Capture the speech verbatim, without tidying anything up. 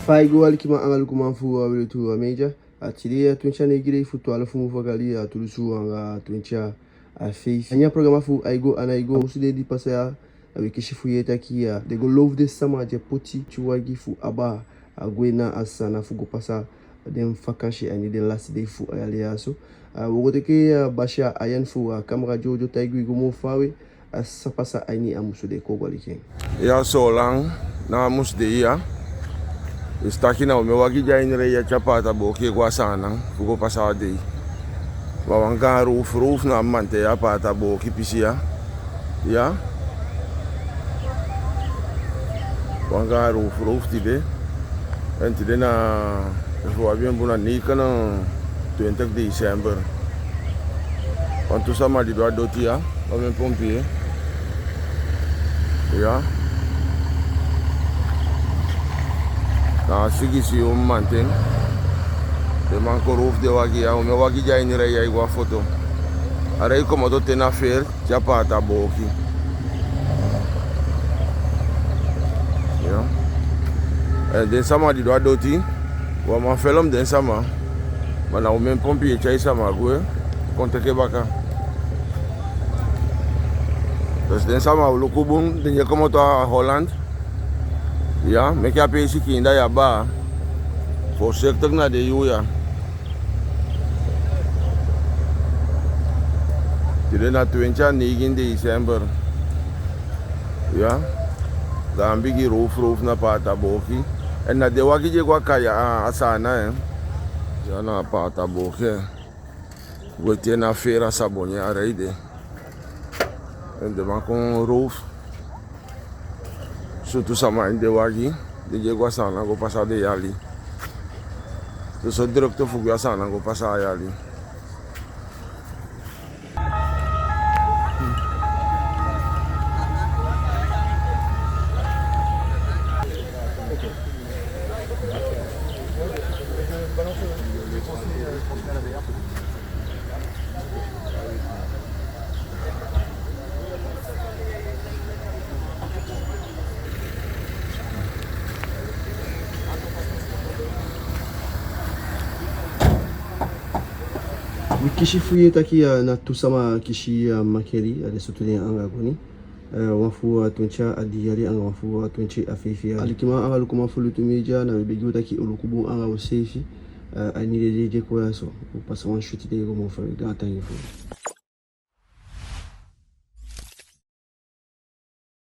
Fa ai go, alikiman anga lukuman fu a Weletu Media. A tide a twenti a neigi dei fu twalufu mun fu a yali a tu dusu anga twenti a feifi. A ini a programa fu Ai go a nai go, a musudei di pasa ya, a wi kisi fu yee taki ya den go lowe den sama di e poti tu wagi fu abaa a gwe na a Saanan fu go pasa den vakansi a ini den lasti dei fu a yali ya so. A wi o go teke a basi a Ayan fu a kamera Jojo taigi wi go moo faawe a san pasa a ini a musudei. Kon go aliki en. Ya, so lang na a musudei ya. I si taki na omen wagi di a ini rei ya te a Paata Booki e go a Saanan fu go pasa a dei. Ma wan gaan roof roof na a mamanten ya a Paata Booki pisi ya. Ya. Wan gaan roof roof tide. En tide na, efu wi abi en bun, na negenentwintig december. Wantu sama didon a doti ya, omen pompier. Ya. Na sigisi yuu mamanten den man kon roof den wagi ya, omen wagi di a ini rei ya e go a foto. A rei komoto te na Veer te a Paata Booki. Ya. Eh, den sama didon a doti, wi á man felon den sama. Ma na omen pompier tyai sama gwe kon teke baka. Dus den sama o luku bun, den di e komoto a Holland. Ya, meke a peesi kiin da ya baa. Voorzichtig na den yuu ya. Tide na twenti a neigin december. Ya. Gaan bigi roof roof na Paata Booki. En na den wagi di e go a Kaya, a, a Saanan, hè. Ya na Paata Booki, hè. Gwe te na Veer a Sabonye a rei de. En den man kon roof. Sutu sama ini den wagi, den di e go a Saanan go pasa den yali. Den so drukte fu gwe a Saanan go pasa a yali. Wi kisi fu yee taki, eh, na tu sama kisi, eh, makeli, eh, den sutu den anga goni. Eh, wan fu, eh, twenti a dii yali anga wan fu, eh, twenti a feifi yali. Alikiman anga lukuman fu Lutu Media, na wi begi u taki u luku bun anga useefi. Eh, a ini den dei di e kon ya so, u pasa wan switi dei go moo faawe. Gaantangi fu u.